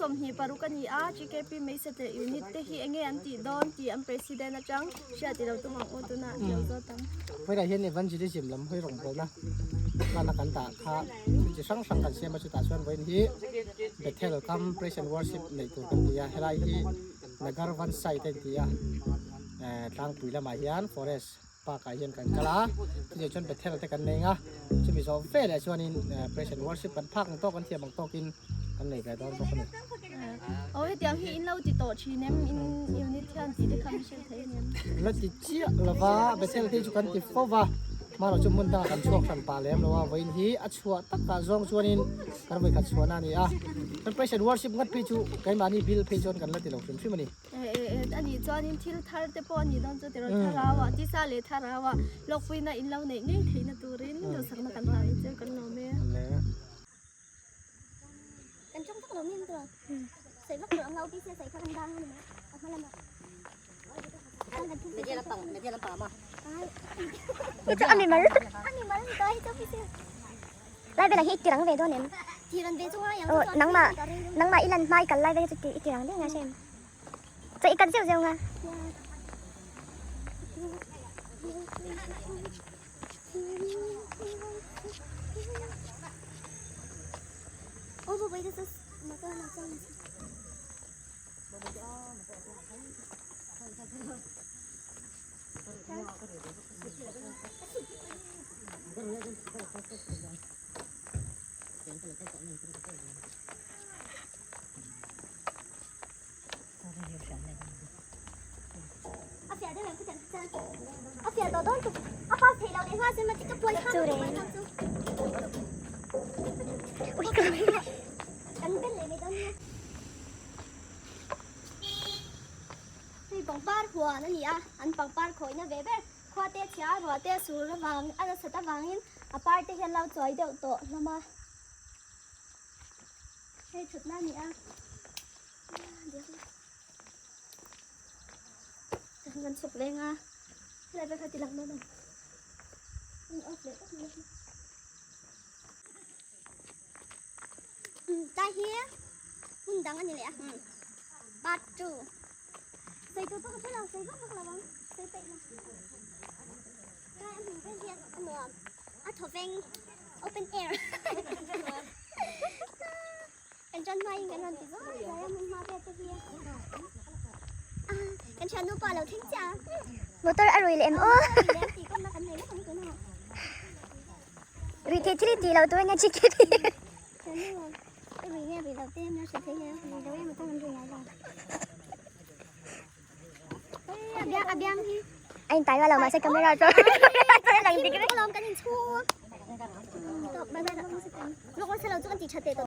26 a ni a, GKP Meisatle Unit te hi enge an tih dawn tih an President atang hriat i lo tum ang u tunah i lo zawt ang. Vawilah hian Evangelism lam hawi rawngbawlna hmana kan dah kha thil chi hrang hrang kan siam a, chutah chuan vawiin hi Bethel kam Praise and Worship neih tur kan ti a, helai hi Nagar Van Site a inti a, tlangpui lamah hian forest park ah hian kan kal a, chutah chuan Bethel te kan nei ang a, chumi zawh veleh chuanin Praise and Worship kan phak ang tawk kan thiam ang tawkin kan nei ve dawn bawk a ni. Aw hetiang hi in lo ti tawh thin em? In unit hian tih te kha min hrilh thei em? La ti chiah lova, Bethel te hi chu kan ti fo va, hmanah chu hmun dangah kan chhuak hran pah lem lo a, vawiin hi a chhuah takah zawng chuanin kan vawikhat chhuahna a ni a, kan Praise and Worship ngat phei chu keimahni bill phei chuan kan la ti lo hrim hrim a ni. E a nih chuanin thil thar te pawh a nih dawn chu tiraw thlarau ah tisa leh thlarau ah lawkpuina in lo neih ngei theihna turin duhsakna kan hlan che kan lawm e. Kan tawng vak lo mi tura sawi vak lo ang a OPC a sawi kha kan dang a ni mai a hma lamah Media lampang media lampang a Ito ami mal ami mal ni to hi chu OPC Lai velah hi i tirang ve dawn em? Tiran ve chu ngai ang. Aw nangmah nangmah i lan hma i kal lai vel hi chu i tirang deuh nga hre em? Chaw i kat zeuh zeuh nga. Aw babai te chu motor a chuang nasa. Hei pangpar huan a ni a, an pangpar khawihna ve ber khua te chhia ruah te sur avang a nasat avangin a par te hian lo chuai deuh tawh hlawm a, hei thutna a ni a, kan chhuk leng a, helai vel kha ti lang dawn a ni, an off leh tawp mai a. Ta hi hmun dang a ni leh a part 2 sei tur pawh ka hre lo sei vak vak lo ang sei peih lo kai a hmun vel hian a nuam a thaw veng open air kan tan hmain kan rawn ti zawk zai a hmun hma vel te hi kan thiannu pawh a lo thleng chiah a motor a rui leh em aw tih kawmna kan nei vek ang tunah. Rui thei thil i tih loh tur ania chicken hi. A in tai lo mahse camera chuan a lang dik reng.